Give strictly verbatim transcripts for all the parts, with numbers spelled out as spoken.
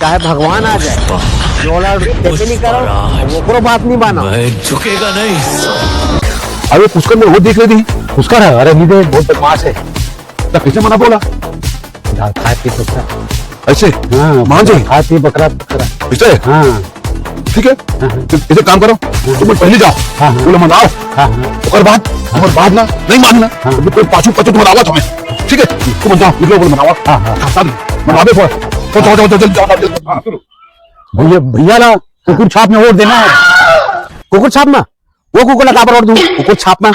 चाहे भगवान आ जाए, जो वाला देखे नहीं करो, वो करो बात नहीं मानो। मैं झुकेगा नहीं। अरे पुष्कर, मैं वो देख रही थी। पुष्कर है? अरे नहीं दे, बहुत बदमाश है। तो कैसे मना बोला? दाल खाए पी सकता। ऐसे? हाँ, मान जाए? खाए पी बकरा बकरा। ऐसे? हाँ। ठीक है। हाँ, हाँ। तो इसे काम करो, तुम लोग पहले जाओ। हाँ, हाँ। बोलो मनाओ। हाँ, हाँ। और बात, और बात ना नहीं मानना। हाँ। तो कोई पाछू पाछू तुम्हारा आवाज हमें। ठीक है? तुम जाओ, निकलो, बोलो मनाओ। हाँ, हाँ। हाँ, साथ में। मनाओ बे, फोन। तो जाओ, जाओ, जाओ, जल्दी जाओ, जल्दी। हाँ, सुनो। भैया, भैया ना, कुकुर छाप में वोट देना है। कुकुर छाप में? वो कुकुर ला काबर वोट दूं? कुकुर छाप में।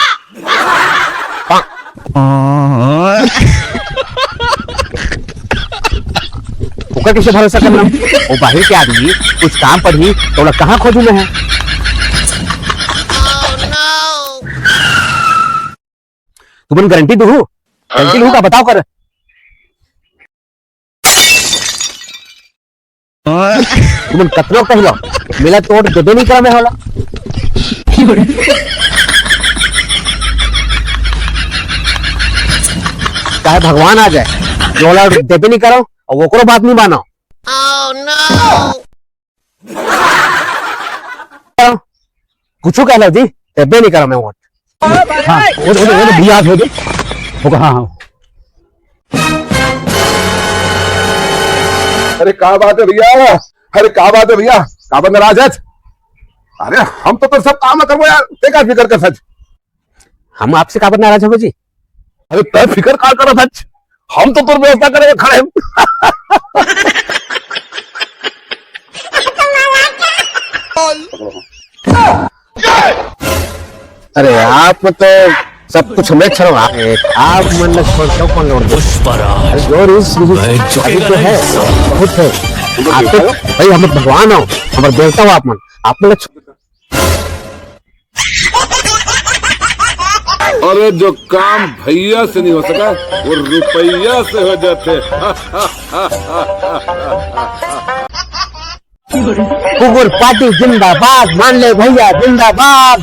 ओकर कैसे भरोसा करना? वो बाहर के आदमी कुछ काम पड़ही तो ओला कहाँ खोजू मैं है? तुमन गारंटी दूहू? गारंटी लूहू का बताओ कर। तुमन कतनो कह लो, मेला तो वोट देबे नहीं करा मैं होला। चाहे भगवान आ जाए, जो होला देबे नहीं करो और ओकरो बात नहीं मानो। कुछ कह लो जी, देबे नहीं करा मैं वोट। हाँ, वो, वो, वो, वो भैया हो गए। होगा, हाँ, हाँ। अरे का बात है भैया? अरे का बात है भैया? काबर नाराज है? अरे हम तो, तो सब काम करबो यार, ते का फिकर कर सच? हम आपसे काबर नाराज होबो जी? अरे तै फिकर का करत हच? हम तो तोर व्यवस्था करे खड़े हैं। अरे आप तो सब कुछ हमें छोड़वा, आप मन न छोड़ क्यों कौन लौट दे? पुष्पराज, अरे जो रीस रीस मैं अभी झुकेगा तो नहीं। है, बहुत है। आप तो भाई हम भगवान हो, हमारे देवता हो आप मन, आप मन अरे जो काम भैया से नहीं हो सका, वो रुपया से हो जाते। कुकुर पार्टी जिंदाबाद, मान ले भैया जिंदाबाद।